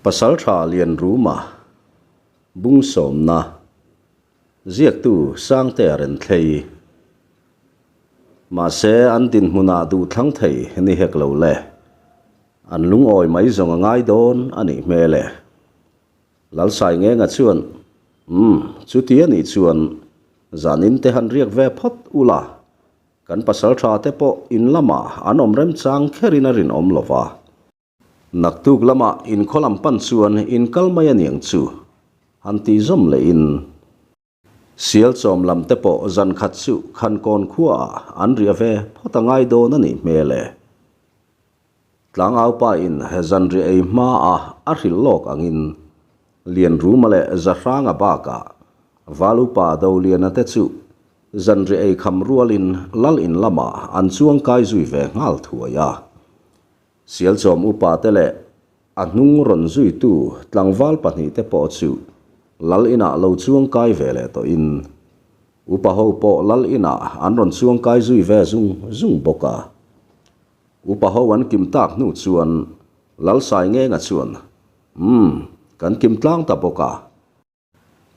Pasaltha Lianruma, Bung Sawmna, Ziaktu Sangtea Renthlei. Mahse an dinhmunah duh thlang thei ni hek lo le. An lungawi mai zawng a ngai dawn a nih hmel e. Lalsaingenga chuan, Umm, chuti a nih chuan zanin te han riak ve phawt ula, kan pasaltha te pawh in lamah an awm remchang kherin a rinawm lo va. Naktuk lamah inkhaw lam pan chuan inkal mai a niang chu, han tih zawm lehin Sialchawm lam te pawh zan khat chu Khankawn khuaah an riah ve phawt a ngai dawn a nih hmel e. Tlangau pa in zan riah ei hmaah a hrilh lawk angin Lianruma leh Zahranga bakah Valupa Doliana te chu zan riah ei kham rualin Lal in lamah an chuang kai zui ve nghal thuai a. Sialchawm upa te leh a hnung rawn zuitu tlangval pahnihte pawh chu Lal inah lo chuang kai ve leh tawhin upa ho pawh Lal inah an rawn chuang kai zui ve zung zung bawk a. Upa ho an kim tak hnu chuan Lal Saingenga chuan, Umm, kan kim tlang ta bawk a.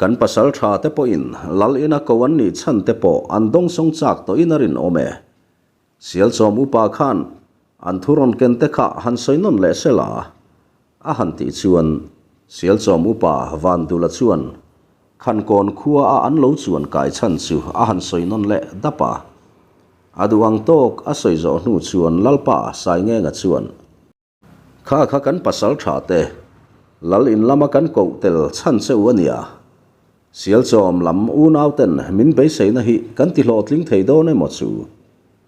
Kan pasal tha te pawhin Lal ina ko an nih chhan te pawh an dawngsawng chak tawhin a rinawm e. Sialchawm upa khan an thu rawn ken te kha han sawi nawn leh se la a han tih chuan Sialchawm upa Vandula chuan Khankawn khua a an lo chuan kai chhan chu a han sawi nawn leh dap a. A duh ang tawk a sawi zawh hnu chuan Lalpa Saingenga chuan, Kha kha kan pasal tha te, Lal in lama kan koh tel chhan che u a nia. Sialchawm lam unau ten min beiseina hi kan ti hlawhtling thei dawn emaw chu?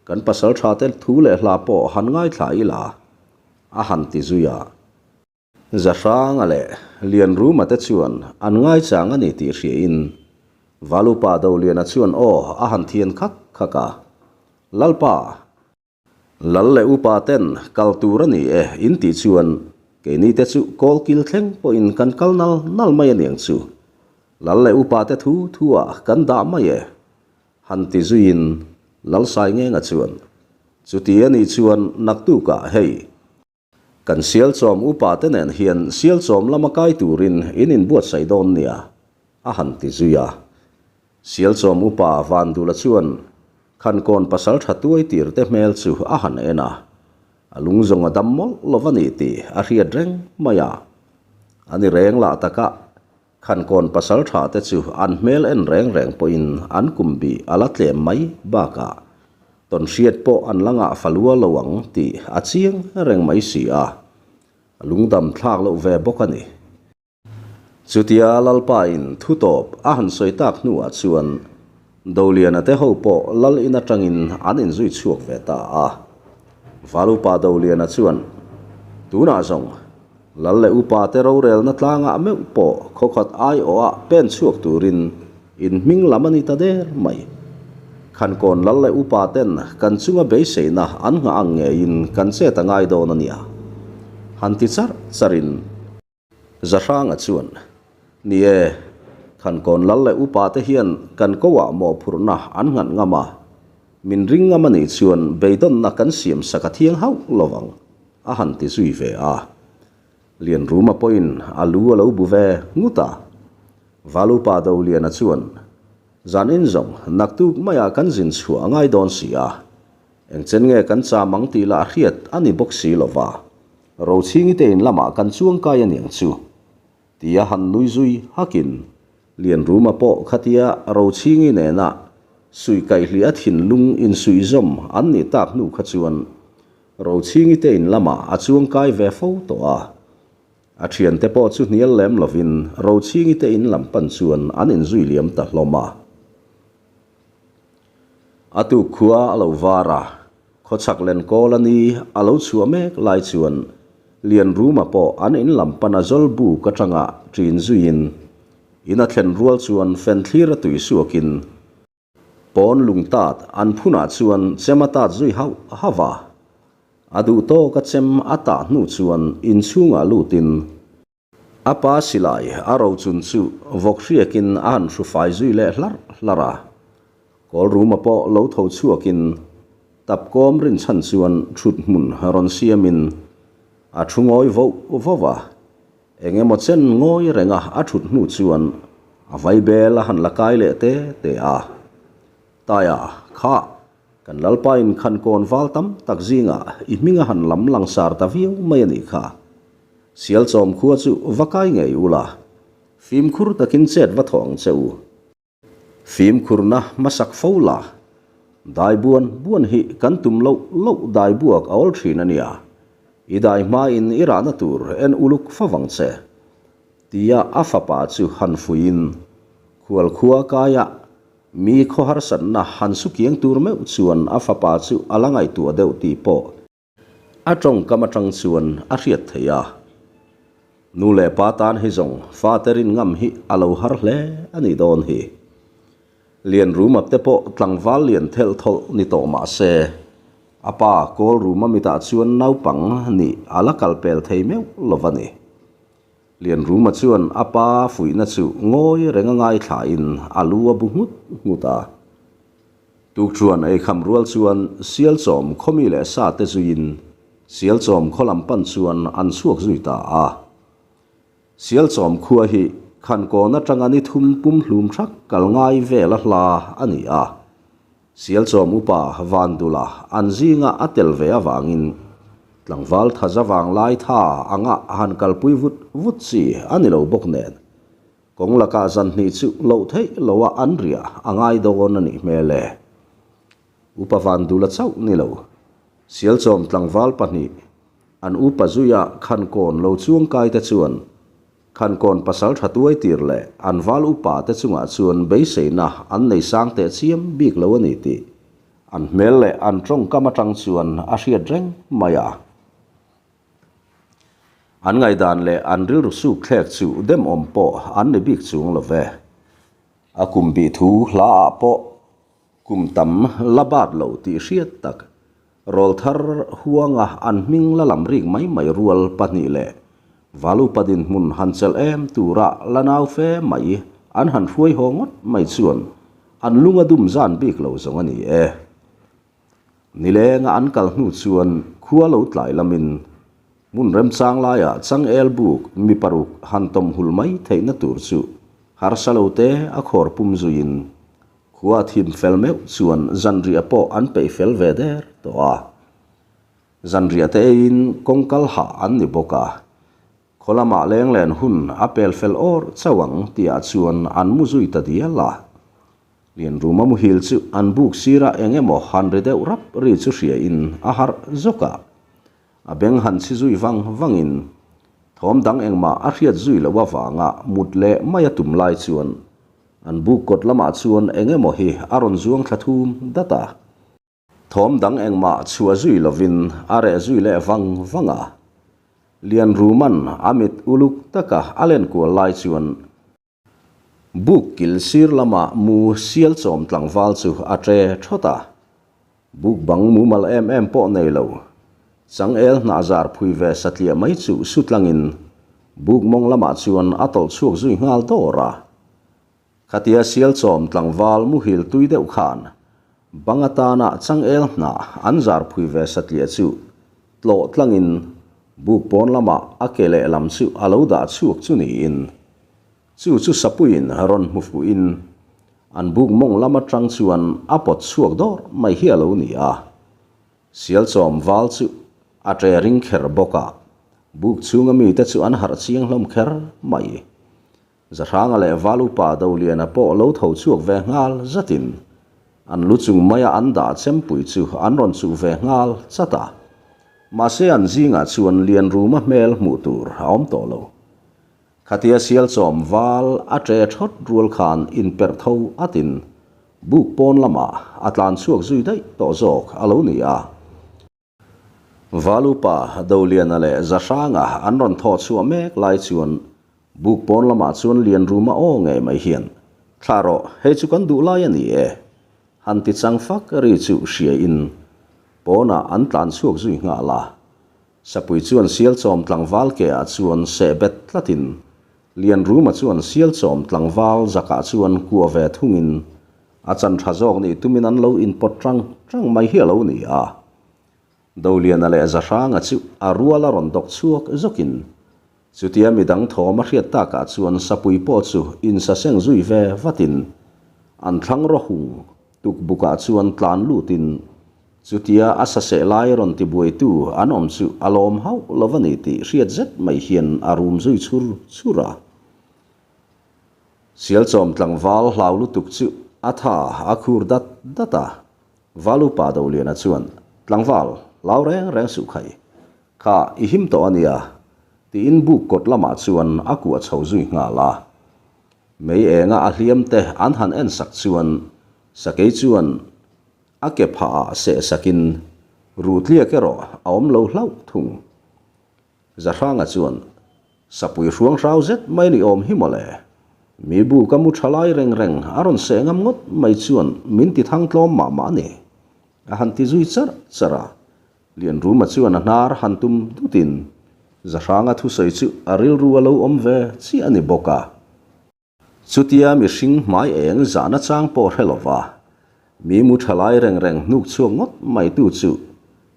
Kan pasal tha te thu leh hla pawh han ngaithla ila, a han ti zui a. Zahranga leh Lianruma te chuan an ngaichang a ni tih hriain Valupa Doliana chuan aw a han thian khak khak a, Lalpa, Lal leh upa ten kal tur a ni e in tih chuan keini te chu kawl kil thleng pawhin kan kal nal nal mai a niang chu. Lal leh upa te thu thu ah kan dah mai e. Han ti zuiin Lal Saingenga chuan chuti a nih chuan naktukah hei kan sialchawm upa te nen hian sialchawm lama kai turin in inbuatsaih dawn nia a han ti zui a. Sialchawm upa Vandula chuan Khankawn pasal tha tuai tir te hmel chu a han en a, a lung zawng a dam mawlh lo va ni tih a hriat reng mai a. A ni reng lah taka Khankawn pasal tha te chu an hmel en reng reng pawhin an kum bih a la tlem mai bakah tawnhriat pawh an la ngah falua lo ang tih a chiang reng mai si a, a lungdam thlak loh ve bawk a ni. Chutia Lalpa in thu tawp a han sawi tak hnuah chuan Doliana te ho pawh Lal in atangin an inzui chhuak ve ta a. Valupa Doliana chuan, Tunah zawng, Lal leh upa te rorelna tlangah meuh pawh khawkhat aiawhah pen chhuak turin in hming lam a ni ta der mai. Khankawn Lal leh upa ten kan chunga beiseina an nghah ang ngeiin kan chet a ngai dawn a nia. Han ti charh charhin. Zahranga chuan, Ni e, Khankawn lal leh upa te hian kan koah mawhphurhna an nghat ngam a, min ring ngam a nih chuan beidawnna kan siam sak a thiang hauh lo vang, a han ti zui ve a. Lianruma pawhin a lu a lo bu ve ngut a. Valupa Doliana chuan, Zan in zawng naktuk maiah kan zin chhuah a ngai dawn si a, engchen nge kan cham ang tih lah hriat a ni bawk si lo va. Rochhingi te in lamah kan chuang kai a niang chu, tia han nui zui hakin Lianruma pawh khatia Rochhingi nena suih kaihli a thinlung insuihzawm an nih tak hnu kha chuan Rochhingi te in lamah a chuang kai ve fo tawh a. A thiante pawh chu hnial lem lovin Rochhingi te in lam pan chuan an inzui liam ta hlawm a. A tuk khua a lo var a, khawchhak len kawl a ni a lo chhuah mek lai chuan Lianruma pawh an in lam pan a zawl buk atanga ṭin zuiin in a thlen rual chuan fen thlir a tui suakin pawn lung tat an phunah chuan chem a tat zui hauh hauh a. A duh tawk a chem a tah hnu chuan inchhungah lutin A pa silai a rochun chu vawk hriakin a han hru fai zui leh hlarh hlarh a. Kawlruma pawh lo tho chhuakin tapkawm rinchhan chuan thut hmun rawn siamin a thu ngawi voh voh a. Eng emaw chen ngawi renga a thut hnu chuan a vaibel a han la kai leh te te a. Taia, kha, kan Lalpain khankawn val tam tak zingah i hming a han lam langsar ta viau mai a nih kha. Sialchawm khua chu va kai ngei ula, fimkhur takin chet va thawh ang che u. Fimkhurna hmasak fo la, dai buan buan hi kan tum loh loh dai buak a awl thin a nia, i dai hmain i rahna tur en uluk fa vang che, tia a fapa chu han fuiin khual khua kaia mi khaw harsatna han su kiang tur meuh chuan a fapa chu a la ngaihtuah deuh tih pawh A tawngkam atang chuan a hriat theih a, nu leh pa tan hi zawng fate rin ngam hi a lo har hle a nih dawn hi. Lianruma te pawh tlangval lian thelh thawlh ni tawh mah se, a pa Kawlruma mitah chuan naupang nih a la kal pel thei meuh lo va ni. Lianruma chuan a pa fuihna chu ngawi reng a ngaithlain a lu a bu nghut nghut a. Tukṭhuan ei kham rual chuan Sialchawm khawmi leh sa te zuiin Sialchawm khaw lam pan chuan an chhuak zui ta a. Sialchawm khua hi Khankawn aṭanga ni thum pum hlum ṭhak kal ngai vel a hla a ni a. Sialchawm upa Vandula an zinga a tel ve avangin tlangval thaza vanglai tha anga han kalpui vut vut chi a ni lo bawk nen Kawng lakah zan hnih chu loh theih loha an riah a ngai dawn a nih hmel e. Upa Vandula chauh ni lo. Sialchawm tlangval pahnih, an upa zuia Khankawn lo chuangkai te chuan Khankawn pasal tha tuai tir leh an val upa te chungah chuan beiseina an nei sang teh chiam bik lo a ni tih an hmel leh an tawngkam atang chuan a hriat reng mai a. An ngaihdan leh an rilru suk thlek chu demawm pawh an ni bik chung lo ve. A kum bih thu hla ah pawh kum tam la bat lo tih hriat tak, rawlthar huanga an hming la lam rik mai mai rual pahnih leh Valupa dinhmun han chelh em tura la nau fe mai an han hruai haw ngawt mai chuan an lung a dum zan bik lo zawng a ni e. Nilenga an kal hnu chuan khua lo tlai lamin hmun remchang laiah changel buk mi paruk han tawm hul mai theihna tur chu harsa lo te a khawr pum zuiin khua thim fel meuh chuan zanriah pawh an peih fel ve der tawh a. Zanriah te eiin kawng kal hah an ni bawk a, khaw lamah lenglen hun a pel fel awr chauh ang tihah chuan an mu zui ta dial a. Lianruma muhil chu an buk sirah eng emaw han ri deuh rap ri chu hriain a harh zawk a. A beng han chhi zui vang vangin thawm dang engmah a hriat zui loh avanga mut leh mai a tum lai chuan an buk kawt lamah chuan eng emaw hi a rawn zuang thla thum dat a. Thawm dang engmah chhuah zui lovin a reh zui leh vang vang a. Lianruma'n a mit uluk taka a len kual lai chuan Buk kil sir lama mu sial chawm tlangval chu a tre thawt a, buk bang mumal em em pawh nei lo. Changel hnah zar phui ve satliah mai chu su tlangin buk mawng lamah chuan a tawlh chhuak zui nghal dawr a. Khatia sial chawm tlangval muhil tui deuh khan bang atana changel hnah an zar phui ve satliah chu tlawh tlangin buk pawn lamah a ke lehlam chu a lo dah chhuak chu niin Chu chu Sapuiin rawn hmu fuhin an buk mawng lam atang chuan a pawt chhuak dawr mai hi a lo ni a. Sialchawm val chu a ṭe ring kher bawk a, buk chhunga mite chu an harh chiang hlawm kher mai. Zahranga leh val upa Doliana pawh lo tho chhuak ve nghal zatin an lu chung maia an dah chempui chu an rawn chuh ve nghal chat a. Mahse an zingah chuan Lianruma hmel hmuh tur a awm tawh lo. Khatia sialchawm val a ṭe ṭhawt rual khan inperh tho atin buk pawn lamah a tlan chhuak zui daih tawh zawk a lo ni a. Val upa Doliana leh Zahranga an rawn thawh chhuah mek lai chuan buk pawn lamah chuan Lianruma aw ngei mai hian, Thlah rawh, hei chu kan duh lai a ni e, han ti chang fak ri chu hriain pawnah an tlan chhuak zui nghal a. Sapui chuan sialchawm tlangval keah chuan seh bet tlatin, Lianruma chuan sialchawm tlangval zakah chuan kua ve thungin, a chan tha zawk nih tumin an lo inpawt tang tang mai hi a lo ni a. Doliana leh Zahranga chu a ruala rawn dawk chhuak zawkin. Chutia midang thawm a hriat takah chuan sapui pawh chu insaseng zui ve vatin an thlang rawhung tukbukah chuan tlan lutin chutia a saseh lai rawn tibuaitu an awm chu a lawm hauh lo a ni tih hriat zet mai hian a rum zui chhur chhur a. Sialchawm tlangval hlau lutuk chu a tha a khur dat dat a, Valupa Doliana chuan, Tlangval, hlau reng reng suh khai. Kha i him tawh a nia, tiin buk kawt lamah chuan a kuah chho zui nghal a. Mei enga a hliam te an han en sak chuan sakei chuan a ke phah ah seh sakin ruh tliak erawh a awm lo hlauh thung. Zahranga chuan sapui hruang hrau zet mai ni awm hi mawle. Mi bu ka mu tha lai reng reng a rawn seh ngam ngawt mai chuan min ti thang tlawm mah mah a ni, a han ti zui charh charh a. Lianruma chuan a hnar han tum dutin Zahranga thusawi chu a rilru a lo awm ve chiah a ni bawk a. Chutia mihring hmai eng zahna chang pawh hre lova mi mu tha lai reng reng hnuk chhuak ngawt mai tu chu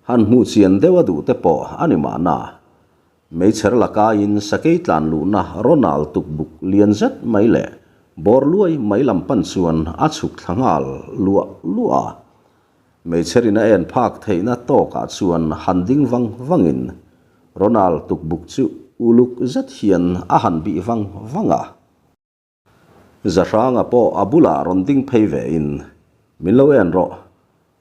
han hmuh chian deuh a duh te pawh a ni mahna. Meichher lakaiin sakei tlan luhna Ronald tukbuk lian zet mai leh bawr luai mai lam pan chuan a chhuk thla nghal luah luah a. Meichherin a en phak theihna tawkah chuan han ding vang vangin Ronald tukbuk chu uluk zet hian a han bih vang vang a. Zahranga pawh a bulah rawn ding phei vein, Min lo en rawh,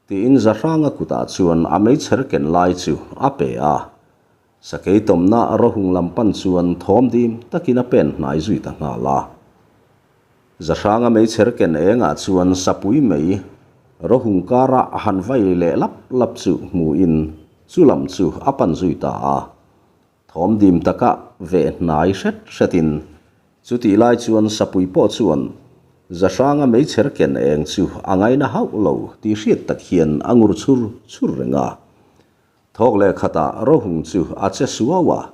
tiin Zahranga kutah chuan a meichher ken lai chu a pe a. Sakei tawmna rawhung lam pan chuan thawm dim takin a pen hnai zui ta nghal a. Zahranga meichher ken engah chuan sapui mei rawhung kara han vai leh lap lap chu hmuhin chu lam chu a pan zui ta a. Thawm dim taka veh hnai hret hretin chutih lai chuan sapui pawh chuan Zahranga meichher ken eng chu a ngaina hauh lo tih hriat tak hian a ngur chhur chhur reng a. Thawk leh khatah rawhung chu a che suau a,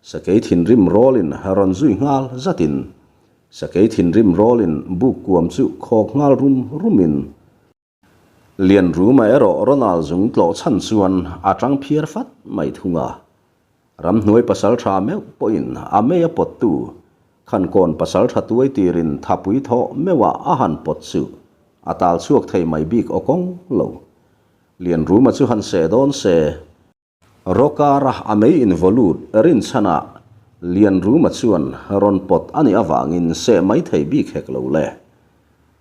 Sakei thinrim rawlin rawn zui nghal zatin Sakei thinrim rawlin buk kuam chu khawk nghal rum rumin Lianruma erawh Ronald zung tlawh chhan chuan a tang phiar fat mai thung a. Ramhnuai pasal tha meuh pawhin a mei a pawttu Khankawn pasal tha tuai tirin thapui thawh meuhah a han pawt chu a tal chhuak thei mai bik aw kawng lo. Lianruma chu han seh dawn se. Rawkara a mei involute rinchhanah Lianruma chuan rawn pawt a nih avangin seh mai thei bik hek lo le.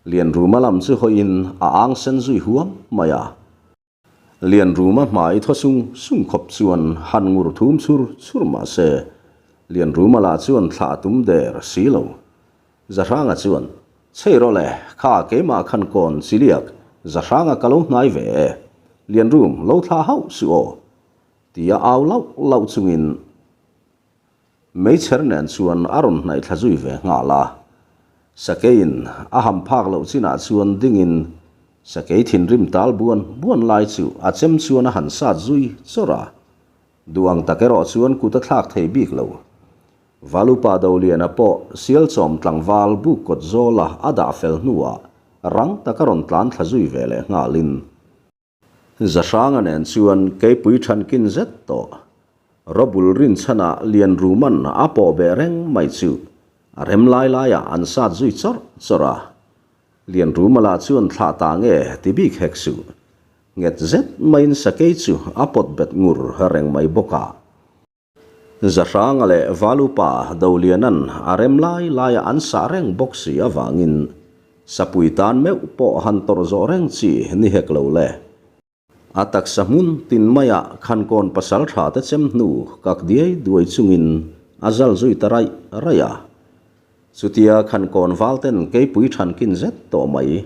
Lianruma lam chu hawiin a ang sen zui huam mai a. Lianruma hmai thaw sung sung khawp chuan han ngur thum chhur chhur mah se, Lianruma lah chuan thlah a tum der si lo. Zahranga chuan, Chhei rawh le, kha keimah khan kawn chiliak Zahranga ka lo hnai ve e, Lianrum lo thlah hauh suh aw, tia au lauh lauh chungin meichher nen chuan a rawn hnaih thla zui ve nghal a. Sakeiin a ham phak loh chinah chuan dingin sakei thinrim tal buan buan lai chu a chem chuan a han sat zui chawrh a, duh ang tak erawh chuan kut a thlak thei bik lo. Valupa Doliana pawh Sialchawm tlangval buk kawt zawla a dah fel hnuah rang taka rawn tlan thla zui ve leh nghalin, Zahranga nen chuan keipui thankin zet tawh Robul rinchhanah Lianruman a pawh beh reng mai chu a rem lai laiah an sat zui chawrh chawrh a. Lianruma lah chuan thlah ta nge ti bik hek suh. Nghet zet maiin sakei chu a pawt bet ngur reng mai bawk a. Zahranga leh Valupa Doliana'n a rem lai laia an sah reng bawk si avangin sapui tan meuh pawh han tawrh zawh reng chi ni hek lo le. A taksa hmun tin maiah Khankawn pasal tha te chem hnu kak diai duai chungin a zal zui ta raih raih a. Chutia Khankawn valten keipui thankin zet tawh mai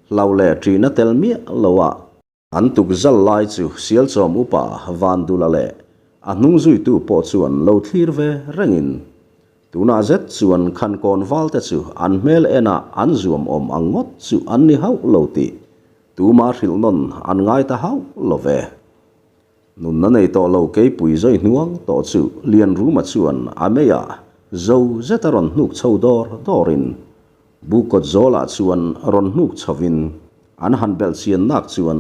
hlau leh ṭihna tel miah loah, An tuk zal lai chu Sialchawm upa Vandula leh a hnung zuitu pawh chuan lo thlir ve rengin tunah zet chuan Khankawn valte chu an hmel enah an zuam awm ang ngawt chu an ni hauh lo tih tuma hrilh nawn an ngai ta hauh lo ve. Nunna nei tawh lo keipui zawi hnuang tawh chu Lianruma chuan a meiah zo zet a rawn hnuk chho dawr dawrin Bukawt zawlah chuan rawn hnuk chhovin an han belh chian nak chuan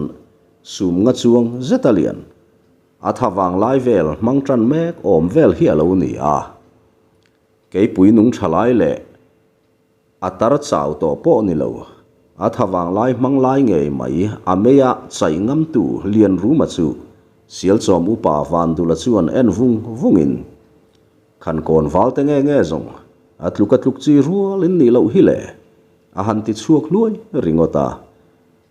sum nga chuang zet a lian. A tha vang lai vel hmang tan mek awm vel hi a lo ni a. Keipui nung tha lai leh a tar chau tawh pawh ni lo, a tha vang lai hmang lai ngei mai a meia chaih ngamtu Lianruma chu Sialchawm upa Vandula chuan en vung vungin, Khankawn valte nge nge zawng, a tluk a tluk chi rual in nih loh hi le, a han ti chhuak hluai ringawt a.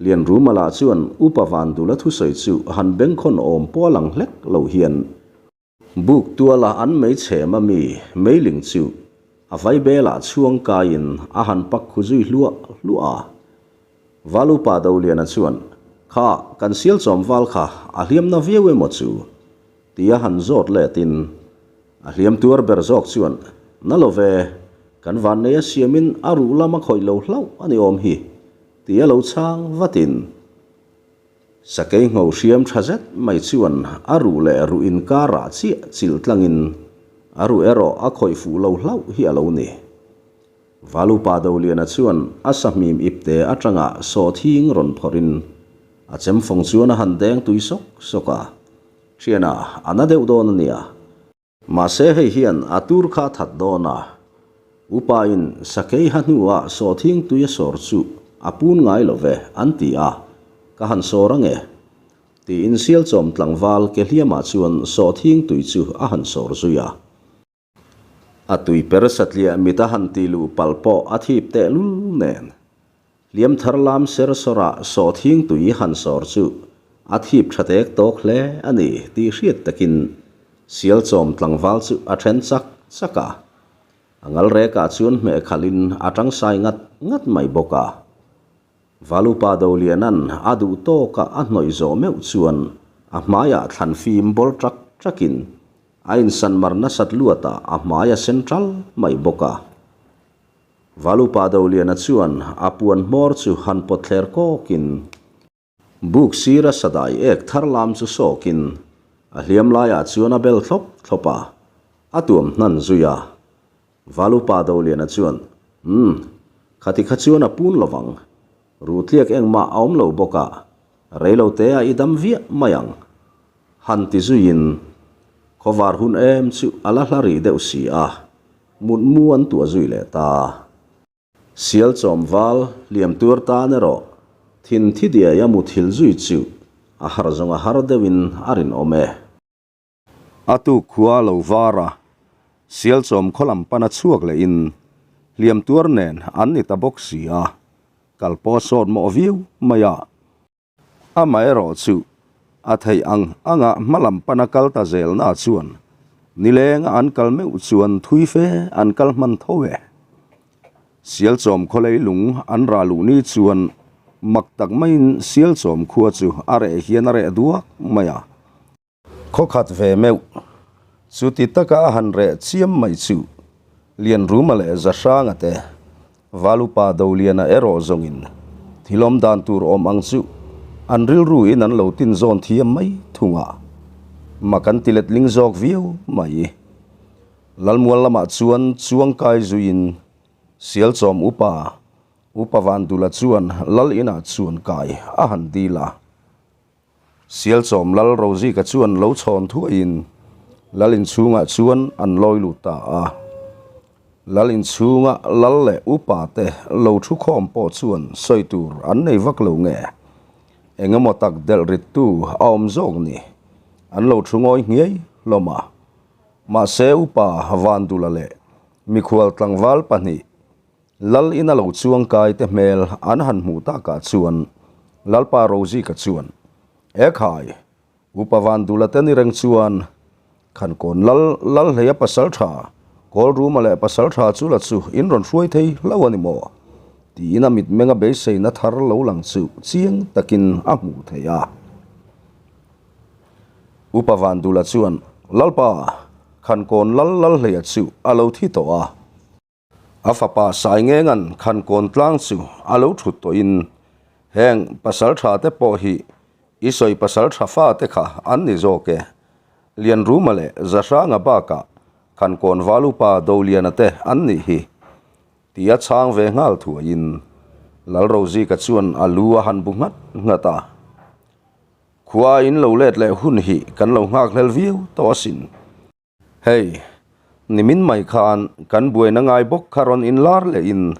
Lianruma lah chuan upa Vandula thusawi chu han bengkhawn awm pawh a lang hlek lo hian, Buk tuala an mei chhem a mi meiling chu a vaibelah chhuang kaiin a han pak khu zui hluah hluah a. Valupa Doliana chuan, Kha, kan sial chawm val kha a hliam na viau emaw chu? ti a han zawt letin a hliam tuar ber zawk chuan, Na lo ve, kan vannei a siamin a ruh lam a khawih lo hlauh a ni awm hi, ti a lo chhang vatin. Sakei ngho hriam tha zet mai chuan a ruh leh ruh inkarah chiah chilh tlangin a ruh erawh a khawih fuh lo hlauh hi a lo ni. Valupa Doliana chuan a sahmim ipte atanga sawhthing rawn phawrhin a chemfawng chuan a han deng tui sawk sawk a, Thiana, a na deuh dawn a nia. Mahse hei hian a tur kha a that dawn a, upa in sakei ha hnua sawhthing tui a sawr chu a pun ngai lo ve an ti a, ka han sawr ange. Tiin Sialchawm tlangval ke hliamah chuan sawhthing tui chu a han sawr zui a. A tui per satliah mit a han tih luh palh pawh a thip tehlul nen. Hliam thar lam ser sawrah sawhthing tui han sawr chu a thip tha tek tawk hle a ni tih hriat takin Sialchawm tlangval chu a then chak chak a. A ngal rekah chuan hmeh khalhin a tang sai ngat ngat mai bawk a. Valupa Doliana'n a duh tawka a hnawih zawh meuh chuan a hmaiah thlan fim bawl ṭak ṭakin a insanmar nasat luatah a hmai a sen ṭal mai bawk a. Valupa Doliana chuan a puan hmawr chu han pawt thler kawkin, buk sira sadai ek thar lam chu sawkin a hliam laiah chuan a bel thlawp thlawp a, a tuam hnan zui a. Valupa Doliana chuan, Umm, khati kha chuan a pun lovang. Ruhtliak engmah a awm lo bawk a, reilote a i dam viah mai ang. Han ti zuiin, khawvar hun em chu a la hla rih deuh si a, mutmu an tuah zui leh ta. Sial chawm val hliam tuar tan erawh thin thi diai a muthil zui chu a har zawng a har deuhin a rinawm e. A tuk khua lo var a, Sialchawm khaw lam pana chhuak lehin hliam tuar nen an ni ta bawk si a, kal pawh a sawt mawh viau mai a. Amaherawh chu a theih ang anga hma lam pana kal ta zelna chuan nilenga an kal meuh chuan thui fe an kal hman tho e. Sialchawm khaw leilung an rah luh ni chuan mak tak maiin Sialchawm khua chu a reh hian a reh duak mai a. Khaw khat ve meuh, chuti taka a han reh chiam mai chu Lianruma leh Zahranga te, Valupa Doliana erawh zawngin thil awm dan tur awm ang chu an rilru in an lo tin zawn thiam mai thung a, mak an ti letling zawk viau mai. Lalmual lamah chuan chuangkai zuiin Sialchawm upa, Upa Vandula chuan Lal inah chuan kai a han dil a. Sialchawm Lal Rozika chuan lo chhawn thuaiin Lal inchhungah chuan an lawi lut ta a. Lal inchhunga Lal leh upa te lo thu khawm pawh chuan sawi tur an nei vak lo nge? Engemaw tak delh rittu a awm zawk ni? An lo thu ngawi nghiai hlawm a. Mahse upa Vandula leh mikhual tlangval pahnih Lal ina lo chuangkai te hmel an han hmuh takah chuan Lalpa Rozika chuan, Ekhai, upa Vandula te ni reng chuan Khankawn Lal Lalhleia pasaltha Kawlruma leh pasaltha chu la chu in rawn hruai thei hlauh a ni maw? tiin a mitmenga beiseina thar lo lang chu chiang takin a hmuh theih a. Upa Vandula chuan, Lalpa, Khankawn Lal Lalhleia chu a lo thi tawh a. A fapa Saingenga'n Khankawn tlang chu a lo thut tawhin, heng pasal tha te pawh hi i sawi pasal tha fa te kha an ni zawk e. Lianruma leh Zahranga bakah Khankawn Val Upa Doliana te an nih hi. Tia chhang ve nghal thuaiin Lalrozika chuan a lu a han bu nghat nghat a. Khua in lo let leh hun hi kan lo nghak hlel viau tawh asin. Hei, Nimin mai khan kan buaina ngai bawk kha rawn inlar lehin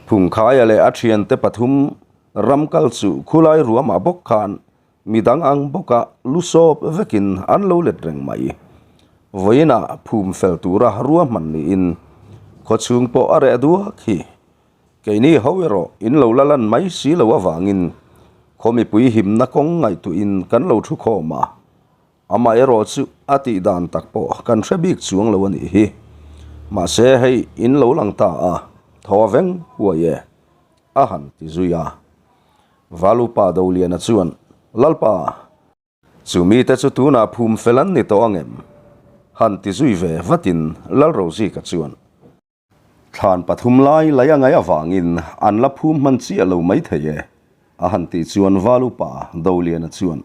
Phungkhaia leh a thiante pathum ram kal chu khulai ruamah bawk khan midang ang bawka lu sawp vekin an lo let reng mai. Vawiinah phum fel tura ruahman niin khawchhung pawh a reh duak hi. Keini ho erawh in lo la lan mai si lo avangin khaw mipui himna kawng ngaihtuahin kan lo thu khawm a. Amaherawh chu a tih dan tak pawh kan hre bik chuang lo a nih hi. Mahse hei in lo lang ta a, thaw a veng huai e, a han ti zui a. Valupa Doliana chuan, Lalpa, chu mite chu tunah phum fel an ni tawh ang em? han ti zui ve vatin Lalrozika chuan, Thlan pathum lai lai a ngaih avangin an la phum hman chiah lo mai thei e, a han tih chuan Valupa Doliana chuan,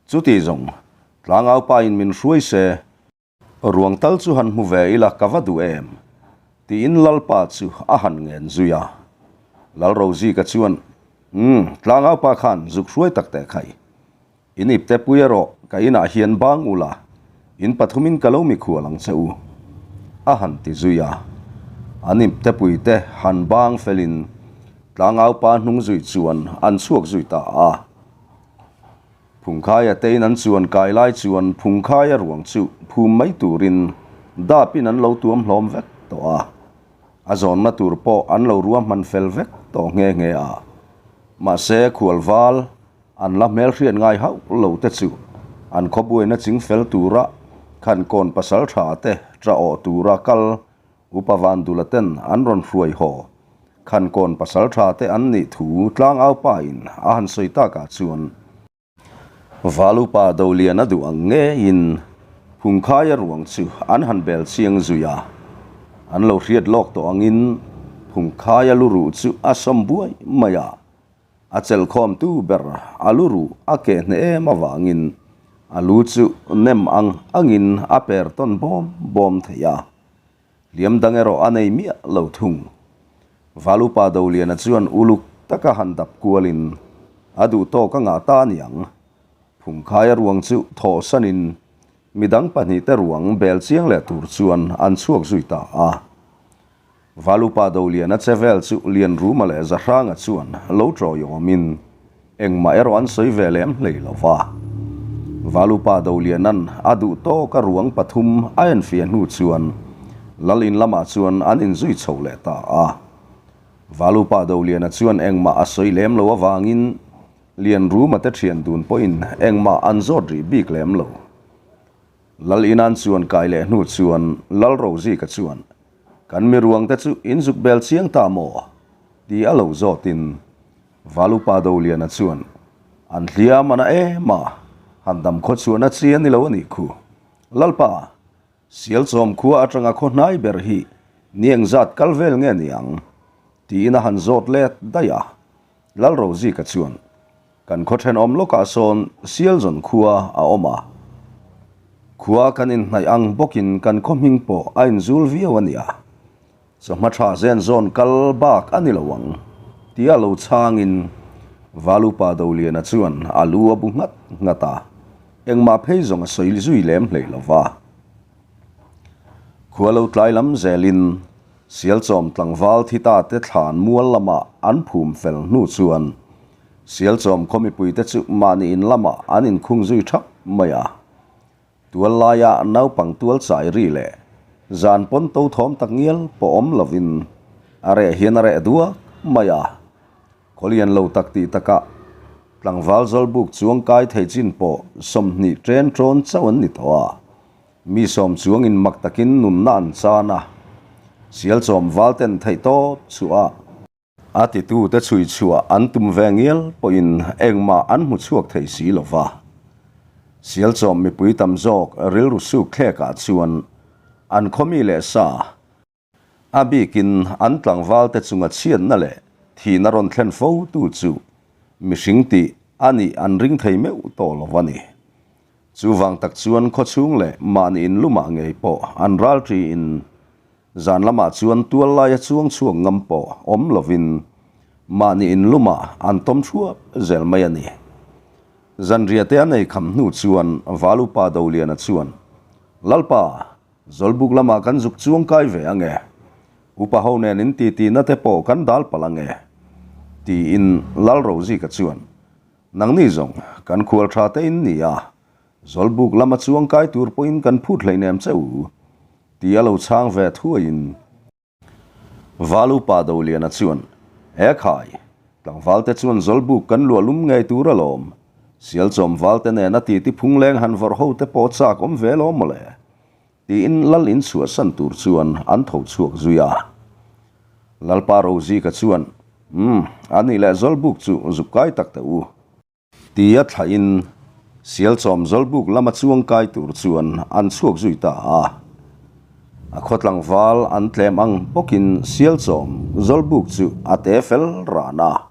Chuti zawng, tlangaupa in min hruai se, ruang tal chu han hmu ve ila ka va duh em? tiin Lalpa chu a han ngen zui a. Lalrozika chuan, Umm, tlangaupa khan zuk hruai tak teh khai. In ipte pui erawh ka inah hian bang ula, in pathumin ka lo mikhual ang che u, a han ti zui a. An ipte puite han bang felin tlangaupa hnung zui chuan an chhuak zui ta a. Phungkhaia tein an chuan kai lai chuan Phungkhaia ruang chu phum mai turin dapin an lo tuam hlawm vek tawh a. A zawnna tur pawh an lo ruahman fel vek tawh nghe nghe a. Mahse khualval An la hmelhriat ngai hauh lo te chu an khawbuaina ching fel tura Khankawn pasal tha te tah awh tura kal Upa Vandula ten an rawn hruai haw. Khankawn pasal tha te an nih thu tlangaupa in a han sawi takah chuan Valupa Dolian a duh ang ngeiin Phungkhaia ruang chu an han bel chiang zui a. An lo hriat lawk tawh angin Phungkhaia luruh chu a sawm buai mai a. A chelhkhawmtu ber a lu ruh a keh hneh em avangin a lu chu nem ang angin a per tawn bawm bawm thei a, hliam dang erawh a nei miah lo thung. Valupa Doliana chuan uluk taka han dap kualin a duh tawk a ngah ta aniang. Phungkhaia ruang chu thawhsanin midang pahnihte ruang bel chiang leh tur chuan an chhuak zui ta a. Valupa Doliana che vel chu Lianruma leh Zahranga chuan lo tawiawmin engmah erawh an sawi ve lem hlei lo va. Valupa Doliana'n a duh tawka ruang pathum a enfiah hnu chuan Lal in lamah chuan an inzui chho leh ta a. Valupa Doliana chuan engmah a sawi lem lo avangin Lianruma te thian dun pawhin engmah an zawt rih bik lem lo. Lal Inan chuan kai leh hnu chuan Lal Rozika chuan, Kan mi ruang te chu in zuk bel chiang ta maw? ti a lo zawtin Valupa Doliana chuan, An hliam a na em a, han dam khaw chuan a chi a ni lo a nih khu. Lalpa, Sialchawm khua atanga khaw hnai ber hi ni engzat kal vel nge ni ang? tiin a han zawt let daih a. Lal Rozika chuan, Kan khaw thenawm lawkah sawn Sialzawn khua a awm a, khua kan inhnaih ang bawkin kan khaw hming pawh a inzul viau a nia. Chawhma tha zen zawn kal bak a ni lo ang, tia lo chhangin Valupa Doliana chuan a lu a bu nghat nghat a, engmah phei zawng a sawi zui lem hlei lo va. Khua lo tlai lam zelin Sialchawm tlangval thi ta te thlan mual lamah an phum fel hnu chuan Sialchawm khaw mipuite chu mahni in lamah an inkhung zui thap mai a. Tual laia naupang tual chai ri leh zan pawn to thawm tak ngial pawh awm lovin a reh hian a reh duak mai a. Khawlian lo tak tih takah tlangval zawlbuk chuang kai thei chin pawh 20 ṭen ṭawn chauh an ni tawh a. Mi sawm chuangin mak takin nunna an chan a, Sialchawm valten theihtawp chhuah a titute chhui chhuah an tum ve ngial pawhin engmah an hmu chhuak thei si lo va. Sialchawm mipui tam zawk rilru suk thlekah chuan an khawmi leh sa, A bikin an tlangvalte chunga chhiatna leh thihna rawn thlen fo tu chu mihring tih a nih an ring thei meuh tawh lo a ni. Chuvang tak chuan khawchhung leh mahni inlumah ngei pawh an ral ṭiin zan lamah chuan tual laia chuang chhuak ngam pawh awm lovin mahni inlumah an tawm thuap zel mai a ni. Zanriahte an ei kham hnu chuan Valupa Doliana chuan, Lalpa! Zawlbuk lamah kan zuk chuang kai ve ang e. Upa ho nen in titi na te pawh kan dal palh ang e. Tiin Lal Rozika chuan, Nangni zawng kan khual tha te in ni a, Zawlbuk lama chuang kai tur pawhin kan phut hleinem che u, ti a lo chhang ve thuaiin. Val upa Doliana chuan, E khai, tlangvalte chuan Zawlbuk kan luah lum ngei tur alawm. Sialchawm valte nena titi phungleng han vawrh ho te pawh chak awm ve lawm mawle, tiin Lal in chhuahsan tur chuan an tho chhuak zui a. Lalpa Rozika chuan, Umm, a nih leh Zawlbuk chu zuk kai tak teh u. Tia thlahin Sialchawm Zawlbuk lama chuang kai tur chuan an chhuak zui ta a. A khaw tlangval an tlem ang bawkin Sialchawm Zawlbuk chu a te fel ran a.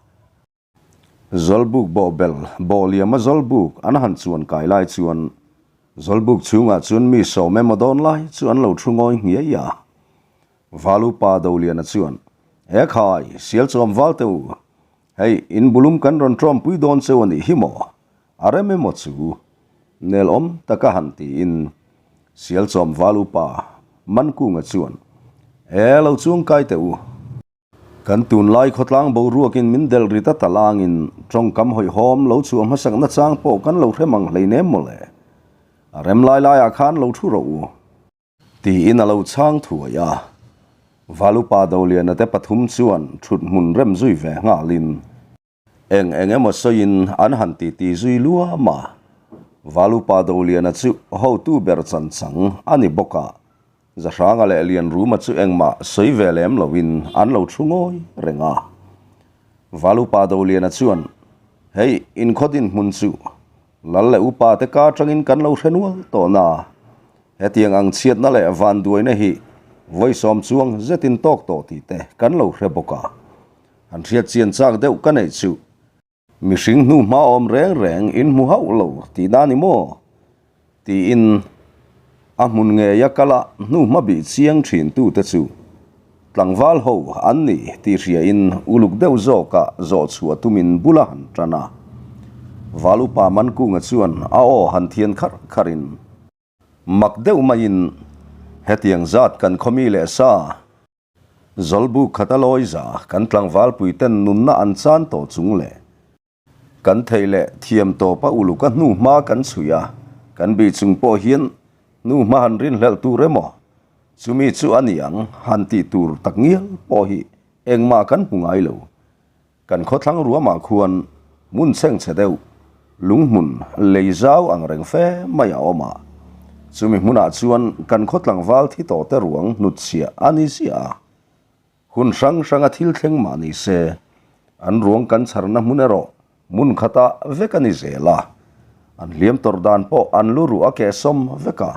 Zawlbuk bawhbel bawhliama Zawlbuk an han chuan kai lai chuan Zawlbuk chhungah chuan mi sawm emaw dawn lai chu an lo thu ngawi nghiai a. Valupa Doliana chuan, E khai, Sialchawm val te u, Hei, in bulum kan rawn ṭawmpui dawn cheu a nih hi maw? A rem emaw chu? Nel awm taka han tiin Sialchawm val upa Mankunga chuan, E, lo chuang kai teh u. Kan tunlai khawtlang boruakin min delh ri ta talangin ṭawngkam hawihhawm lo chhuah hmasak nachang pawh kan lo hre mang hleinem maw le? A rem lai laiah khan lo ṭhu rawh u. Tiin a lo chhang thuai a. Valupa Doliana te pathum chuan thut hmun rem zui ve nghalin eng eng emaw sawiin an han titi zui luam a. Valupa Doliana chu hotu ber chan chang a ni bawk a, Zahranga leh Lianruma chu engmah sawi ve lem loin an lo thu ngawi reng a. Valupa Doliana chuan, Hei, inkhaw dinhmun chu Lal leh upa te ka atangin kan lo hre nual tawh na. Hetiang ang chhiatna leh vanduaina hi vawisawm chuang zetin tawk tawh tih te kan lo hre bawk a. Han hriat chian chak deuh ka neih chu mihring hnu hma awm reng reng in hmu hauh lo tih na ni maw? Tiin a hmun ngeia kala hnu hma bih chiang thin tute chu tlangval ho an ni tih hriain uluk deuh zawka zawh chhuah tumin bula han tan a. Val upa Mankunga chuan a aw han thian kharh kharhin, Mak deuh maiin hetiang zat kan khawmi leh sa, Zawlbuk khata lawiza kan tlangvalpuiten nunna an chan tawh chung leh, Kan theih leh thiam tawpa uluk a hnu hma kan chhui a, kan bih chung pawh hian hnu hma han rinhlelh tur emaw, chumi chu a ni ang han tih tur tak ngial pawh hi engmah kan hmu ngai lo. Kan khawthlang ruamah khuan hmun chhengchhe deuh, lunghmun lei zau ang reng fe mai a awm a, chumi hmunah chuan kan khaw tlangval thi tawhte ruang hnutchhiah a ni ziah a. Hun hrang hranga thil thleng mah ni se, an ruang kan chharna hmun erawh hmun khatah vek a ni zel a. An hliam tawrh dan pawh an lu ruh a kehsawm vek a,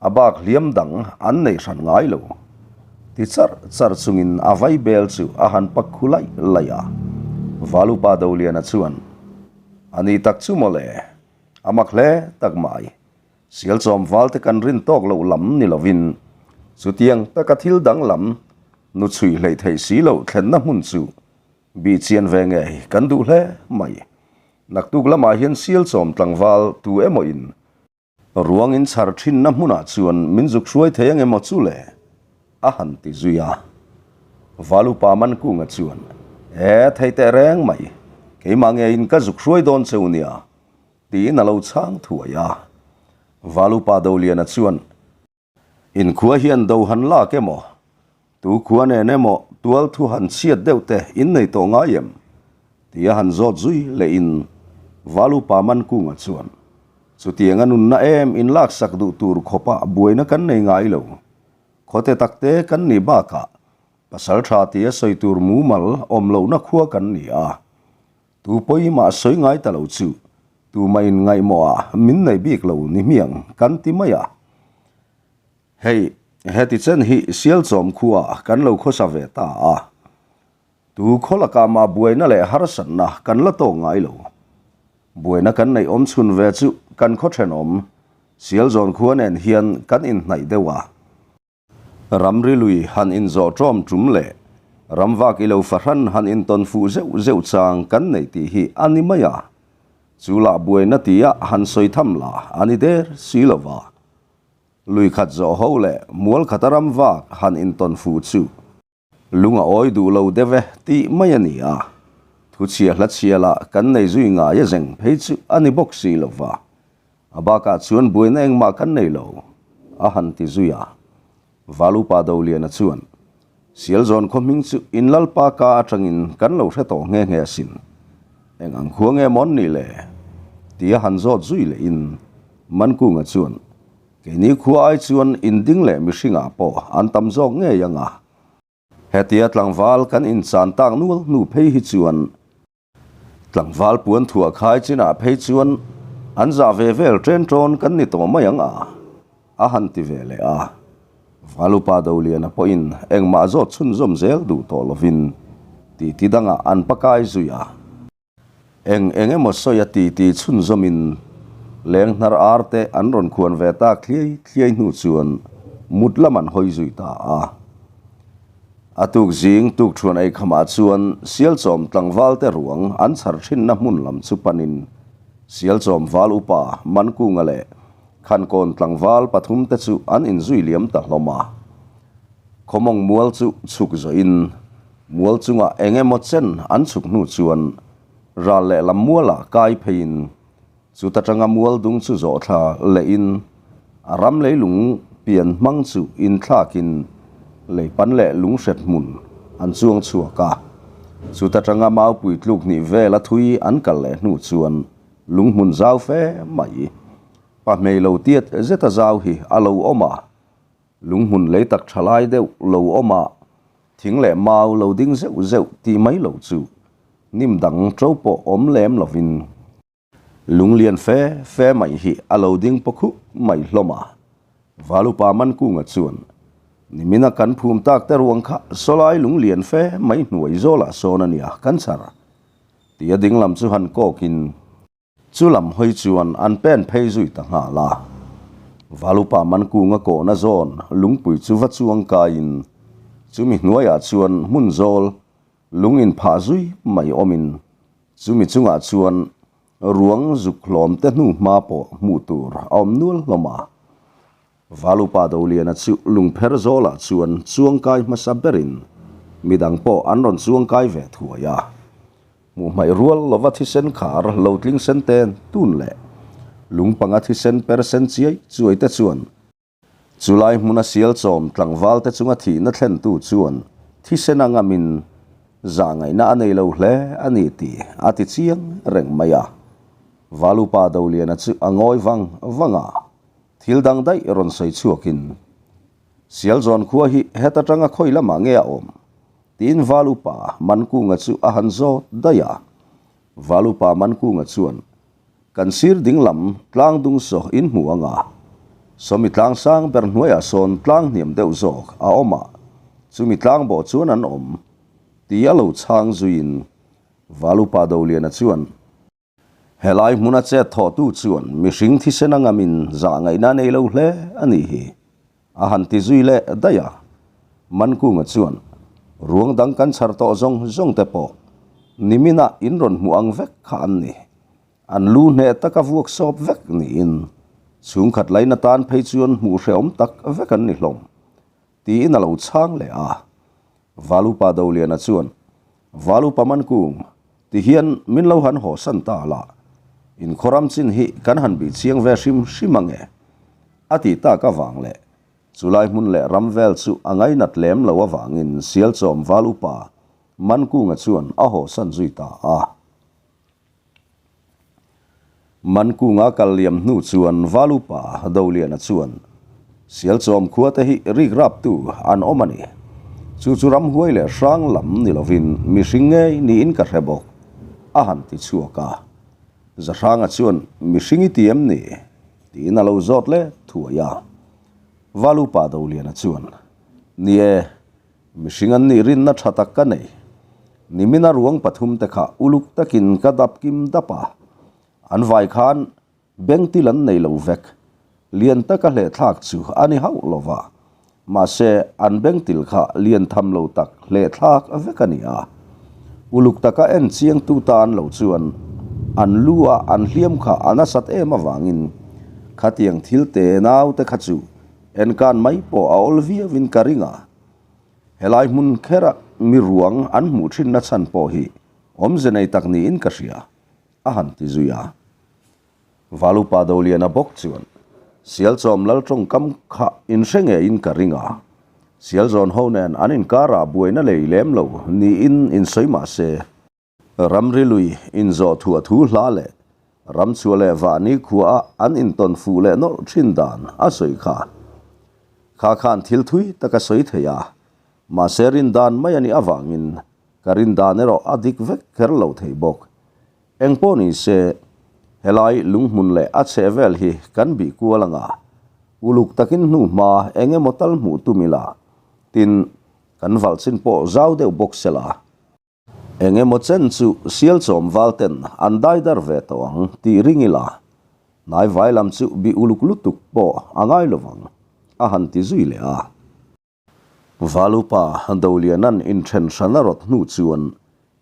a bak hliam dang an neih hran ngai lo. Ti charh charh chungin a vai bel chu a han pak khu laih laih a. Valupa Doliana chuan, A ni tak chu mawle, a mak hle tak mai. Sialchawm valte kan rin tawk loh lam ni lovin chutiang taka thil danglam nu chhui hleih theih si loh thlenna hmun chu bih chian ve ngei kan duh hle mai. Naktuk lamah hian Sialchawm tlangval tu emaw in ruang in chhar thinna hmunah chuan min zuk hruai thei ang emaw chu le? a han ti zui a. Valupa Mankunga chuan, E, thei teh reng mai, keimah ngeiin ka zuk hruai dawn cheu nia, Tiin a lo chhang thuai a. Valupa Doliana chuan, Inkhua hian do han lak emaw, tu khua nen emaw tual thu han chhiat deuh te in nei tawh ngai em? Tia han zawt zui lehin Valupa Mankunga chuan, Chutianga nunna em in laksak duh tur khawpa buaina kan nei ngai lo. Khawte takte kan nih bakah pasal tha tia sawi tur mumal awm lohna khua kan ni a. Tu pawimah sawi ngai ta lo chu tumah in ngaihmawh ah min nei bik lo ni hmiang kan ti mai a. Hei, heti chen hi Sialchawm khua kan lo khawsa ve ta a. Tu khaw lakah mah buaina leh harsatna kan la tawk ngai lo. Buaina kan neih awm chhun ve chu kan khaw thenawm Sialzawn khua nen hian kan inhnaih deuh a. Ramri lui han inzawh ṭawm ṭum leh ramvak i lo fahran han intawn fuh zeuh zeuh chang kan nei tih hi a ni mai a, chu lah buaina tia han sawi tham lah a ni der si lo va. Lui khat zawh ho leh mual khata ram vak han intawn fuh chu lung a awi duh lo deuh e tih mai a ni a. Thuchhia hla chhia lah kan nei zui ngai a zeng phei chu a ni bawk si lo va. A bakah chuan buaina engmah kan nei lo, a han ti zui a. Valupa Doliana chuan, Sialzawn khaw hming chu in Lalpa ka atangin kan lo hre tawh nghe nghe asin. Eng ang khua nge mawn nih le? Tia han zawt zui lehin Mankunga chuan, Keini khua ai chuan in ding leh mihringah pawh an tam zawk ngei ang a. Hetia tlangval kan inchan tak nual hnu phei hi chuan Tlangval puan thuah khai chinah phei chuan an zah ve vel ṭen ṭawn kan ni tawh mai ang a, a han ti ve leh a. Valupa Doliana pawhin engmah zawt chhunzawm zel duh tawh lovin titi dangah an pakai zui a. Eng eng emaw sawi a titi chhunzawmin leng hnar ar te an rawn khuan ve tak thliai thliai hnu chuan mut lam an hawi zui ta a. A tuk zing tukṭhuan ei khamah chuan Sialchawm tlangvalte ruang an chhar thinna hmun lam chu panin Sialchawm val upa Mankunga leh Khankawn tlangval pathumte chu an inzui liam ta hlawm a. Khawmawng mual chu chhuk zawhin mual chungah eng emaw chen an chhuk hnu chuan ral lehlam mualah kai pheiin Chuta tanga mual dung chu zawh thla lehin a ram leilung pian hmang chu inthlakin leipan leh lunghret hmun an chuang chhuak a. Chuta tanga maupui tluk hnih vela thui an kal leh hnu chuan lunghmun zau fe mai pahmei lo tiat zeta zau hi a lo awm a. Lunghmun lei tak tha lai deuh lo awm a, thing leh mau lo ding zeuh zeuh tih mai lo chu hnim dang to pawh awm lem lovin Lunglian fe fe mai hi a lo ding paw khup mai hlawm a. Valupa Mankunga chuan, Nimina kan phum tak te ruang kha sawlai lunglian fe mai hnuai zawlah sawn a nia kan chhar, tia dinglam chu han kawkin chu lam hawi chuan an pen phei zui ta nghal a. Valupa Mankunga kawhna zawn lungpui chu va chuang kaiin chumi hnuaiah chuan hmun zawl lung inphah zui mai awmin Chumi chungah chuan ruang zuk hlawm te hnu hma pawh hmuh tur a awm nual hlawm a. Valupa Doliana chu lungpher zawlah chuan chuangkai hmasa berin midang pawh an rawn chuangkai ve thuai a. Hmuh hmaih rual lova thisen khar lo tling sen ten tun leh lung panga thisen per sen chiai chuai te chuan Chulai hmuna sialchawm tlangvalte chunga thihna thlentu chuan thisen a ngamin zahngaihna a nei lo hle a ni tih a ti chiang reng mai a. Valupa Doliana chu a ngawi vang vang a, thil dang daih rawn sawi chhuakin, Sialzawn khua hi heta tanga khawi lamah nge a awm? tiin Valupa Mankunga chu a han zawt daih a. Valupa Mankunga chuan, Kan sir ding lam tlang dung saw in hmu ang a, sawmi tlang sang ber hnuaiah sawn tlang hniam deuh zawk a awm a, chumi tlang bawh chuan an awm, ti a lo chhang zuiin Valupa Doliana chuan, Helai hmuna chet thawhtu chuan mihring thisen a ngamin zah ngaihna nei lo hle a nih hi, a han ti zui leh daih a. Mankunga chuan, Ruang dang kan chhar tawh zawng zawng te pawh niminah in rawn hmuh ang vek kha an ni. An lu hneh taka vuak sawp vek niin chhungkhat lain atan phei chuan hmuh hrehawm tak vek an ni hlawm, tiin a lo chhang leh a. Valupa Doliana chuan, Valupa Mankung, tihian min lo han hawsan ta la, in khawram chin hi kan han bih chiang ve hrim hrim ange, a ti tak avang leh Chulai hmun leh ram vel chu a ngainat lem lo avangin Sialchawm val upa Mankunga chuan a hawsan zui ta a. Mankunga kal liam hnu chuan val upa Doliana chuan, Sialchawm khua te hi rik raptu an awm a ni. Chu chu ramhuai leh hrang lam ni lovin mihring ngei niin ka hre bawk, a han ti chhuak a. Zahranga chuan, Mihring i ti em ni? Tiin a lo zawt le thuai a. Valupa Doliana chuan, Ni e, mihring an nih rinna tha tak ka nei. Nimina ruang pathum te kha uluk takin ka dap kim dap a. An vai khan bengtil an nei lo vek. Lian taka hlehthlak chu a ni hauh lo va. Mahse, an bengtil kha lian tham lo tak hlehthlak vek a ni a. Uluk taka en chiangtu tan lo chuan an lu a an hliam kha a nasat em avangin khatiang thil te naute kha chu. Enkan mai pawh a awl viauin ka ring a. Helai hmun khera mi ruang an hmuh thinna chhan pawh hi awmze nei tak niin ka hria, a han ti zui a. Valupa Doliana bawk chuan, Sialchawm lal tawngkam kha inhre ngeiin ka ring a. Sialzawn ho nen an inkarah buaina lei lem lo niin insawi mah se, Ramri lui inzawh thuah thu hla leh ramchhuah leh vahni khuaah an intawn fuh leh nawlh thin dan a sawi kha. Kha khan thil thui tak a sawi thei a, mahse rindan mai a nih avangin ka rindan erawh a dik vek kher lo thei bawk. Engpawh ni se, helai lunghmun leh a chhehvel hi kan bih kual anga uluk takin hnuhma eng emaw tal hmuh tum ila, tin, kan valh chin pawh zau deuh bawk sela. Eng emaw chen chu Sialchawm val ten an dai dar ve tawh ang tih ring ila, hnai vai lam chu bi uluk lutuk pawh a ngai lo vang, a han ti zui leh a. Valupa Doliana'n inthen hran a rawt hnu chuan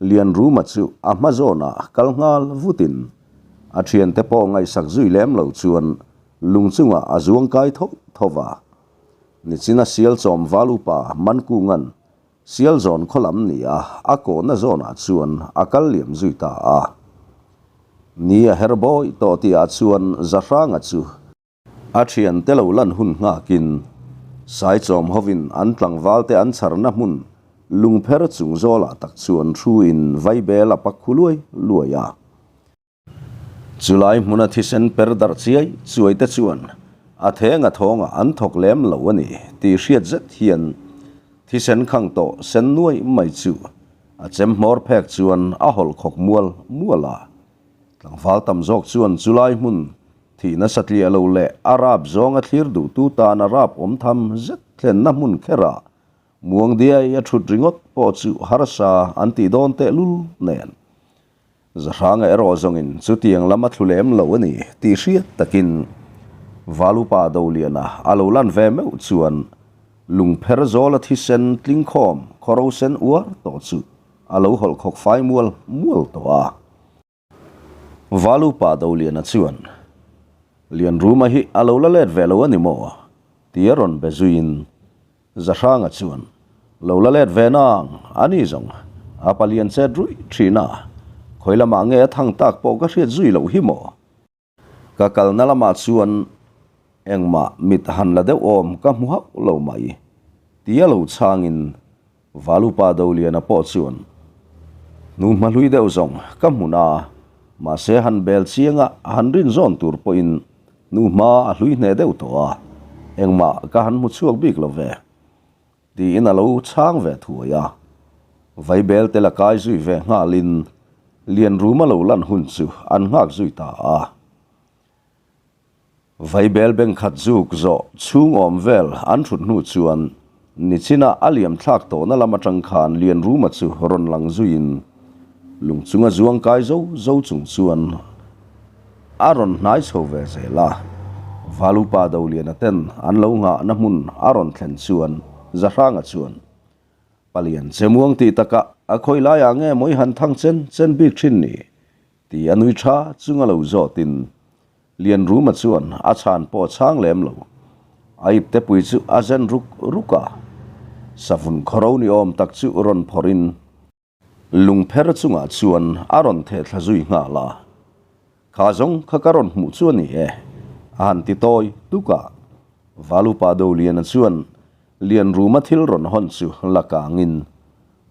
Lianruma chu a hma zawnah kal nghal vutin a thiante pawh ngaihsak zui lem lo chuan lung chungah a zuang kai tho tho va. Nichina Sialchawm Valupa Mankunga'n Sialzawn khaw lam ni a, a kawhna zawnah chuan a kal liam zui ta a. Ni a her bawi tawh tihah chuan Zahranga chu a thiante lo lan hun nghakin Saichawm hovin an tlangvalte an chharna hmun lungpher chung zawlah tak chuan thuin vaibel a pak khu luai luai a. Chulai hmuna thisen per darh chiai chuai te chuan a thenga thawngah an thawk lem lo a ni tih hriat zet hian thisen khang tawh sen nuai mai chu a chem hmawr phek chuan a hawlh khawk mual mual a. Tlangval tam zawk chuan chulai hmun thihna satliah lo leh a rap zawnga thlir duhtu tana rap awm tham zet thlenna hmun kherah muang diai a thut ringawt pawh chu harsa an tih dawn tehlul nen. Zahranga erawh zawngin chutiang lam a thlu lem lo a ni tih hriat takin Valupa Doliana a lo lan ve meuh chuan lungpher zawla thisen tlingkhawm khawro sen uar tawh chu a lo hawlh khawk fai mual mual tawh a. Valupa Doliana chuan, Lianruma hi a lo la let ve lo a ni maw? tia rawn be zuiin Zahranga chuan, Lo la let ve nang, a ni zawng, a palian chet ruih thin a, khawi lamah nge a thang tak pawh ka hriat zui loh hi maw? Ka kalna lamah chuan engmah mit han la deuh awm ka hmu hauh lo mai, tia lo chhangin Valupa Doliana pawh chuan, Hnu hma hlui deuh zawng ka hmu na, mahse han bel chianga han rin zawn tur pawhin hnu hma a hlui hneh deuh tawh a, engmah ka han hmu chhuak bik lo ve, tiin a lo chhang ve thuai a. Vaibel te la kai zui ve nghalin Lianruma lo lan hun chu an nghak zui ta a. Vaibel bengkhat zuk zawh chhung awm vel an thut hnu chuan nichinah a liam thlak tawhna lam atang khan Lianruma chu rawn lang zuiin lung chunga zuang kai zo zo chung chuan a rawn hnai chho ve zel a. Valupa Doliana ten an lo nghahna hmun a rawn thlen chuan Zahranga chuan Palian Chemuang tih takah a khawi laiah nge mawi han thang chen chen bik thin ni? Ti a nui tha chunga lo zawtin Lianruma chuan a chhan pawh a chhang lem lo. A ipte pui chu a zen ruk ruk a, savun khawro ni awm tak chu rawn phawrhin lungpher chungah chuan a rawn theh thla zui nghal a. Kha zawng kha ka rawn hmuh chu a ni e, a han ti tawi tuk a. Valupa Doliana chuan Lianruma thil rawn hawn chu la kangin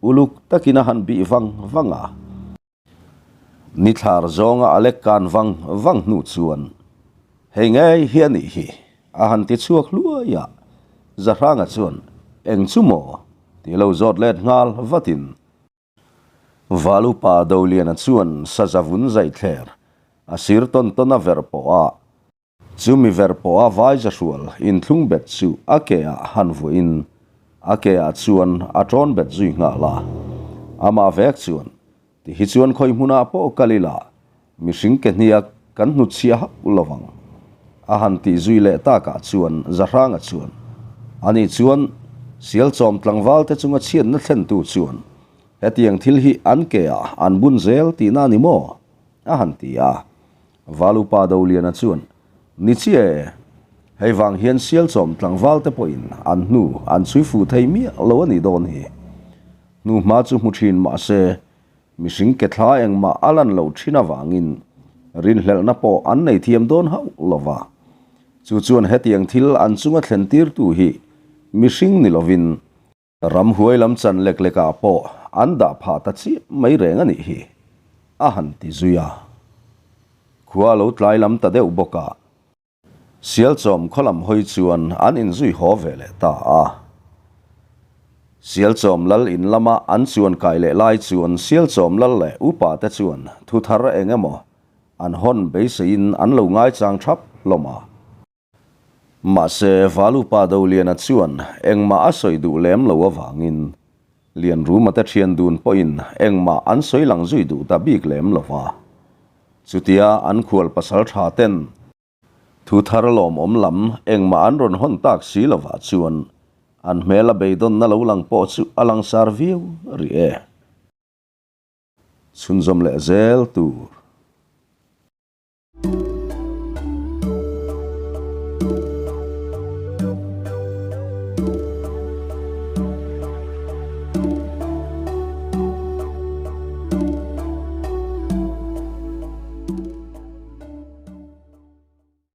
uluk takin a han bih vang vang a. Ni thlar zawnga a lek kan vang vang hnu chuan, Hei ngei hi a nih hi, a han ti chhuak hluai a. Zahranga chuan, Eng chu maw? ti lo zawt let nghal vatin. Valupa Doliana chuan sazavun zaithler a sir tawn tawn a verh pawh a, Chumi ver pawha vai zahrual inthlung bet chu a ke ah han vuahin a ke ah chuan a tawn bet zui nghal a. Amah vek chuan, Ti hi chuan khawi hmunah pawh kal ila, mihring ke hniak kan hnutchhiah hauh lo vang. A han tih zui leh takah chuan Zahranga chuan, Ani chuan Sialchawm tlangval te chunga chhiatna thlentu chuan hetiang thil hi an ke ah an bun zel tihna a ni maw? a han ti a. Valupa Doliana chuan, Ni chiah e. Hei vang hian Sialchawm tlangval te pawhin an hnu an chhui fuh thei miah lo a nih dawn hi. Hnuhma chu hmu thin mah se, mihring ke thla engmah a lan loh thin avangin rinhlelhna pawh an nei thiam dawn hauh lo va. Chu chuan hetiang thil an chunga thlen tirtu hi mihring ni lovin Ramhuai lam chan lek lekah pawh an dah phah ta chiah mai reng a nih hi, a han ti zui a. Khua a lo tlai lam ta deuh bawk a, Sialchawm khaw lam hawi chuan an inzui haw ve leh ta a. Sialchawm lal in lama an chuan kai leh lai chuan Sialchawm lal leh upa te chuan thu thar eng emaw an hawn beiseiin an lo ngaichang thap hlawm a. Mahse, Valupa Doliana chuan engmah a sawi duh lem lo avangin Lianruma te thian dun pawhin engmah an sawi lang zui duh ta bik lem lo va. Chutia an khual pasal tha ten thu thar lawmawm lam engmah an rawn hawn tak si lovah chuan an hmel a beidawnna lo lang pawh chu a langsar viau rih e. Chhunzawm leh zel tur.